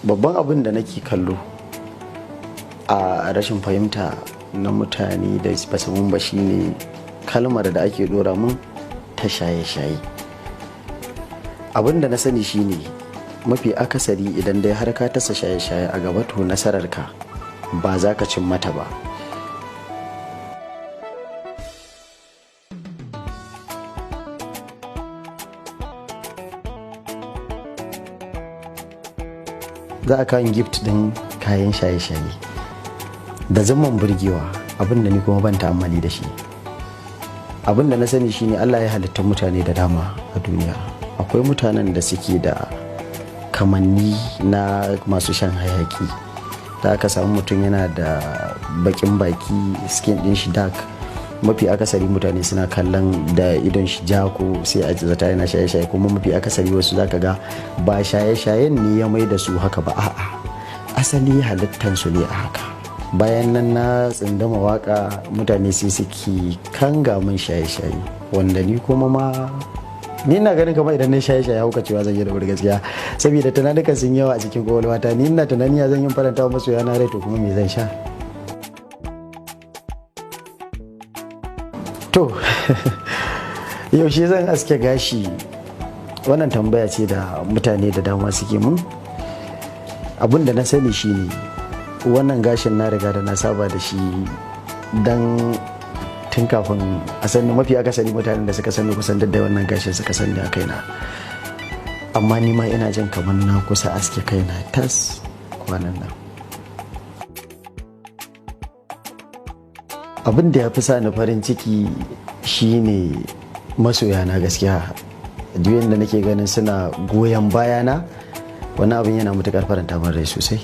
Babban abin da nake kallo a rashin fahimta na mutane da basu mun ba shine kalmar da ake dora mun ta shaye-shaye. Abin da na sani shine mafi akasari idan dai har ka tasa shaye-shaye a gaba, to nasararka ba za ka cin mata ba. Za a kawo gift din kayan shaye-shaye da zaman burgewa, abin da ni kuma ban ta'ammali da shi. Abin da na sani shine Allah ya halitta mutane da dama a duniya. Akwai mutanen da suke da kamanni na masu shan hayaki, da aka samu mutum yana da bakin baki, skin din shi dark, mafi akasari mutane suna kallon da idon shi ja ko sai a zata yana shaye-shaye. Kuma mafi akasari wasu zaka ga ba shaye-shayen ne ya mai da su haka ba, a'a, asali halittan su ne a haka. Bayan nan na tsindama waka, mutane sai suke kanga min shaye-shaye, wanda ni kuma ma ni ina ganin kamar idan na shaye-shaye hauka cewa zan yi da wuri gaskiya, saboda tunanukan sun yawa a cikin kwakwalwata. Ni ina tunani ya zan yi faranta wa masoya na rai, to kuma me zan sha? To yaushe zan aske gashi? Wannan tambaya ce da mutane da dama suke mun. Abin da na sani shine wannan gashin na riga da na saba da shi dan tun kafin a sani. Mafi akasari mutanen da suka sani kusan da wannan gashin suka sani a kaina, amma ni ma ina jin kamar na kusa aske kaina tas kwanan nan. Abin da ya fi sa ni farin ciki shine masoyana gaskiya. Duk yadda nake ganin suna goyon bayana, wani abin yana matukar faranta min rai sosai.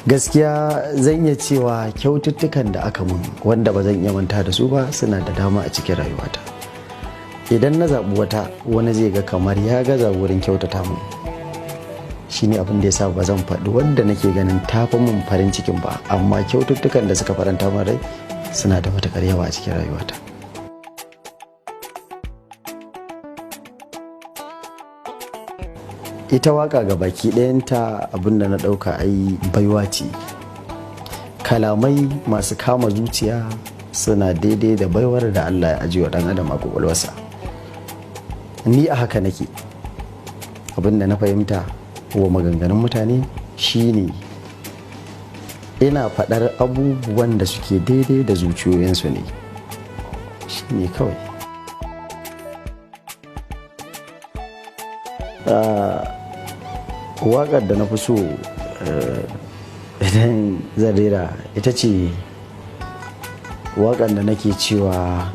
Gaskiya zan iya cewa kyaututtukan da aka mun wanda ba zan iya manta da su ba suna da dama a cikin rayuwata. Idan na zaɓi wata, wani zai ga kamar ya gaza wurin kyautata mun. Shine abin da ya sa ba zan faɗi wanda nake ganin tafi mun farin cikin ba, amma kyaututtukan da suka faranta min rai suna da matuƙar yawa a cikin rayuwata. Ita waka ga baki ɗayanta, abin da na ɗauka ai baiwa ce. Kalamai masu kama zuciya suna daidai da baiwar da Allah ya ajiye wa ɗan adam a kwakwalwarsa. Ni a haka nake. Abin da na fahimta wa maganganun mutane shine ina faɗar abubuwan da suke daidai da zuciyoyinsu ne, shine kawai. Waƙar da na fi so idan zan rera ita ce waƙar da nake cewa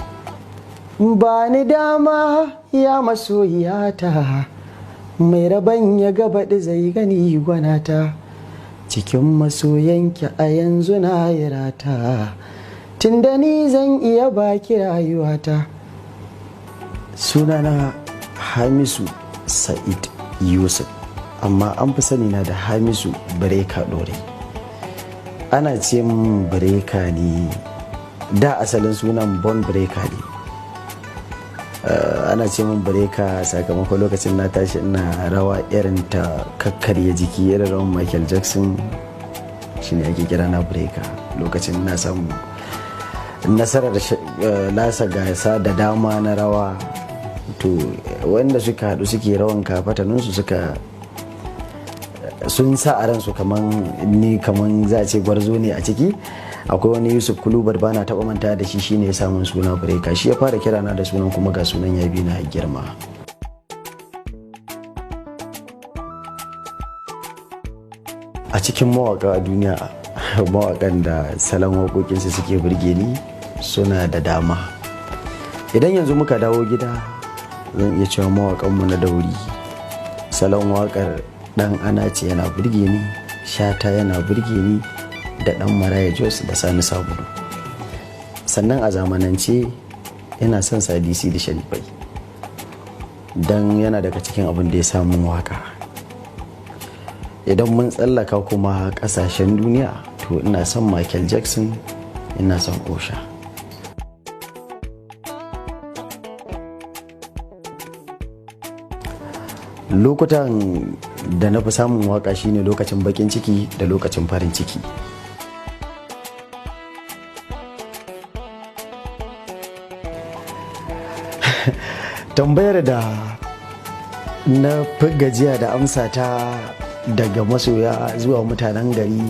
ba ni dama ya masoyiyata, mai rabon ya gabaɗi zai gani gwanata, cikin masoyanki a yanzu na yi rata, tunda ni zan iya baki rayuwata. Sunana Hamisu Sa'id Yusuf, amma an fi sani na da Hamisu Breaker Ɗorayi. Ana ce min Breaker ne, da asalin sunan Bon Breaker ne. Ana ce min Breaker sakamakon lokacin na tashi ina rawa irin ta kakkarya jiki, irin rawan Michael Jackson, shine ake kira na Breaker. Lokacin na samu nasarar lasa gasa da dama na rawa, to wanda suka haɗu suke rawan kafataninsu suka sun sa a ransu kaman ni, kaman za a ce gwarzo ne a ciki. Akwai wani Yusuf Kulubar, ba na taɓa manta da shi, shine ya samun suna Breaker. Shi ya fara kira na da sunan, kuma ga sunan ya bi na girma. A cikin mawaka a duniya, mawakan da salon waƙoƙinsu suke burge ni suna da dama. Idan yanzu muka dawo gida, zan iya cewa mawakanmu na dauri, salon waƙar Ɗan Anace yana burge ni, Shata yana burge ni, da Ɗan Maraya Jos da Sani Sabulu. Sannan a zamanance ina son Sadisi da Sharifai, don yana daga cikin abin da ya samu waka. Idan mun tsallaka kuma kasashen duniya, to ina son Michael Jackson, ina son Usher. Lokutan da na fi samun waka shine lokacin bakin ciki da lokacin farin ciki. Tambayar da na fi gajiya da amsa ta daga masoya zuwa mutanen gari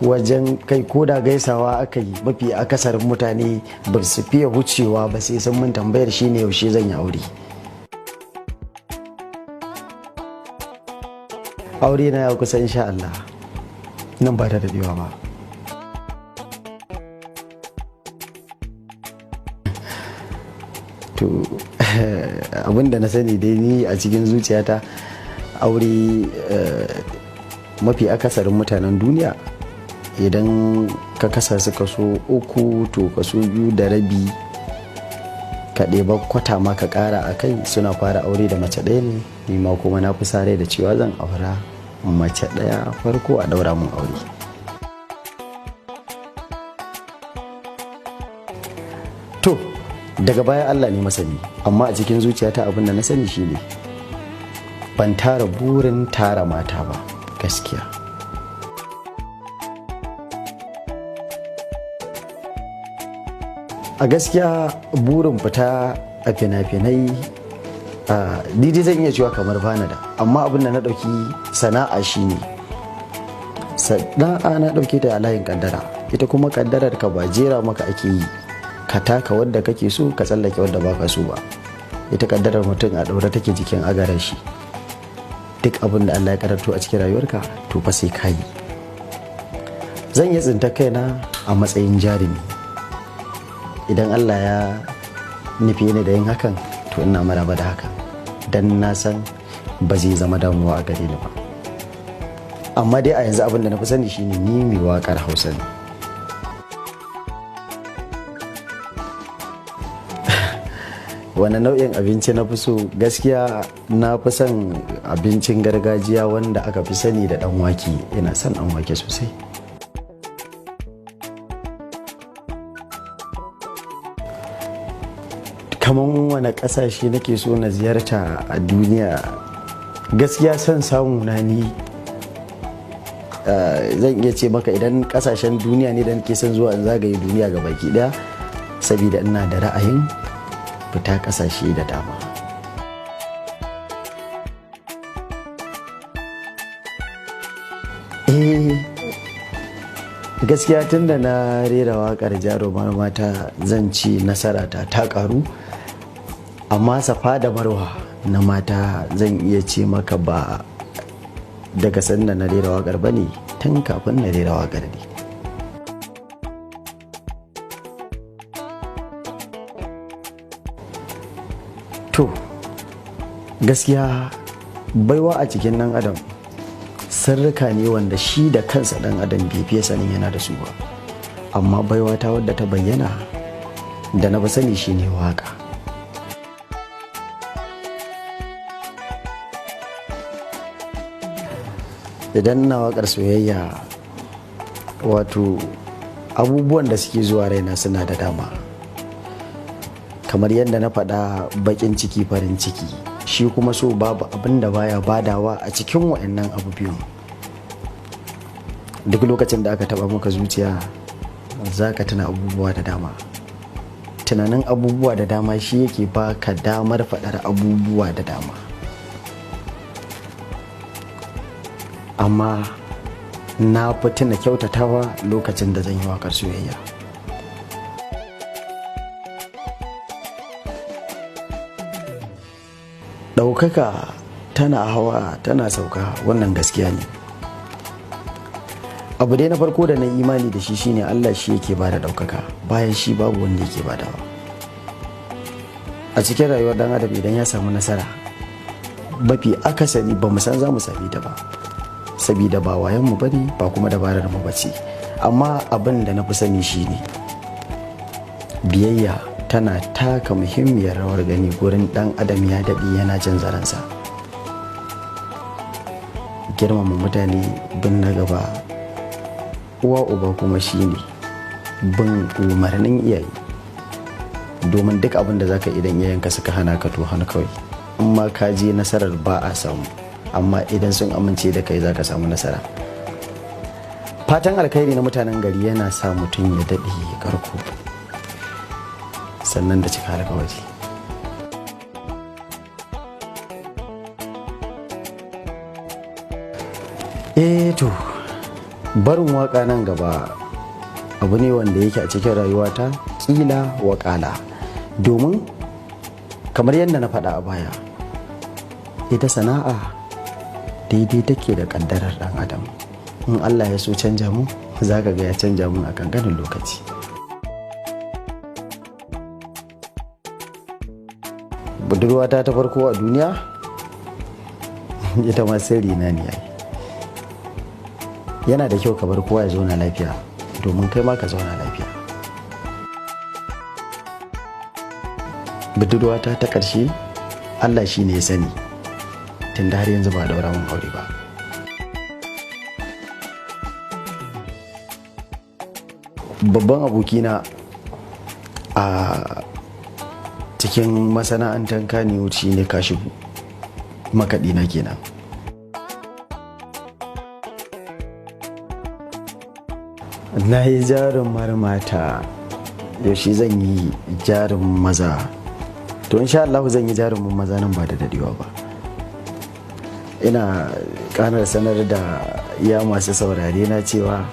wajen kai ko da gaisawa aka yi, mafi akasarin mutane ba su fiye wucewa ba sai sun mun tambayar shine yaushe zan yi aure. Aure na ya kusa insha Allah, nan ba ta daɗewa ba. To, abinda na sani dai ni a cikin zuciyata, aure, mafi akasarin mutanen duniya idan ka kasa su kaso uku, to kaso 2.5, ka ɗeba kwata ma ka ƙara a kai, suna fara aure da mace ɗaya ne. Ni ma kuma na fi sare da cewa zan aura mace ɗaya farko a ɗaura mun aure. To, daga baya Allah ne masani, amma a cikin zuciyata abin da na sani shine ban tara burin tara mata ba gaskiya. A gaskiya burin fita a fina-finai, ni dai zan iya cewa kamar bana da, amma abin da na ɗauki sana'a shine sana'a na ɗauke ta a layin kaddara. Ita kuma kaddarar ka ba jera maka ake yi ka taka wadda kake so ka tsallake wadda baka so ba. Ita kaddarar mutum a ɗaure take jikin agarar shi. Duk abin da Allah ya karanto a cikin rayuwarka, to fa sai ka yi. Zan iya tsinta kaina a matsayin jarumi idan Allah ya nufi ni da yin hakan, to ina maraba da hakan, dan na san ba zai zama damuwa a gare ni ba. Amma dai a yanzu abin da na fi sani shine ni mai waƙar Hausa ne. Wani nau'in abinci na fi so? Gaskiya na fi son abincin gargajiya wanda aka fi sani da ɗan wake. Ina son ɗan wake sosai. Kamar wane ƙasashe nake so na ziyarta a duniya? Gaskiya son samu na ni, zan iya ce maka idan ƙasashen duniya ne da nake son zuwa in zagaye duniya ga baki ɗaya, saboda ina da ra'ayin fita ƙasashe da dama. Eh, gaskiya tun da na rera waƙar Jarumar Mata zan ci nasara ta ta ƙaru, amma Safa da Marwa na mata zan iya ce maka ba daga sanda na rera waƙar ba ne, tun kafin na rera waƙar ne. To, gaskiya baiwa a cikin ɗan adam sirrika ne wanda shi da kansa ɗan adam bai fiye sanin yana da su ba. Amma baiwa ta wadda ta bayyana da na fi sani shine waka. Idan ina waƙar soyayya, wato abubuwan da suke zuwa raina suna da dama. Kamar yadda na faɗa, baƙin ciki, farin ciki, shi kuma so babu abin da baya badawa a cikin wa'annan abu biyun. Duk lokacin da aka taɓa maka zuciya, za ka tuna abubuwa da dama. Tunanin abubuwa da dama shi yake baka damar faɗar abubuwa da dama. Amma na fi tuna kyautatawa lokacin da zan yi waƙar soyayya. Ɗaukaka tana hawa tana sauka, wannan gaskiya ne. Abu dai na farko da na imani da shi shine Allah shi yake bada ɗaukaka, bayan shi babu wanda yake badawa. A cikin rayuwar ɗan adam idan ya samu nasara, mafi akasari ba mu san za mu same ta ba, sabida ba wayan mu bane ba kuma dabarar mu bace. Amma abin da na fi sani shine biyayya tana taka muhimmiyar rawar gani gurin ɗan adam ya daɗe yana jin zaransa. Girmama mutane, bin na gaba, uwa uba kuma shine bin umarnin iyaye. Domin duk abin da zaka idan iyayenka suka hana ka, to hana kawai. In ma ka je, nasarar ba a samu, amma idan sun amince da kai, za ka samu nasara. Fatan alkhairi na mutanen gari yana sa mutum ya daɗe karko, sannan da cika alkawari. Eh to, barin waka nan gaba abu ne wanda yake a cikin rayuwata kila wakala, domin kamar yadda na faɗa a baya, ita sana'a daidai take da ƙaddarar ɗan adam. In Allah ya so canja mu, za ka ga ya canja mu a kankanin lokaci. Budurwata ta farko a duniya, ita ma sirri na ne. Yayi yana da kyau ka bar kowa ya zauna lafiya domin kai ma ka zauna lafiya. Budurwata ta ƙarshe, Allah shi ne ya sani, tunda har yanzu ba a daura mun aure ba. Babban abokina a cikin masana'antar Kannywood shi ne Kashibu, makaɗi na kenan. Na yi jarumar mata, yaushe zan yi jarin maza? To, insha Allah zan yi jarumin maza nan ba da dadewa ba. Ina kanar sanar da ya masu saurare na cewa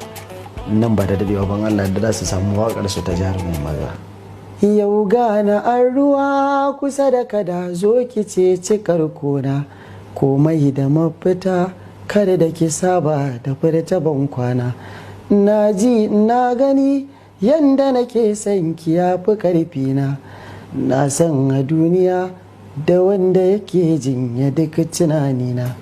nan ba da dadewa ban Allah da za su samu wakar su ta jarumin maza. Yau gana an ruwa kusa da kada, zo ki ce cikar kona komai da mafita, kada da ki saba da furta ban kwana. Na ji na gani yanda nake son ki ya fi karfi na. Na san a duniya da wanda yake jinya duk tunanina.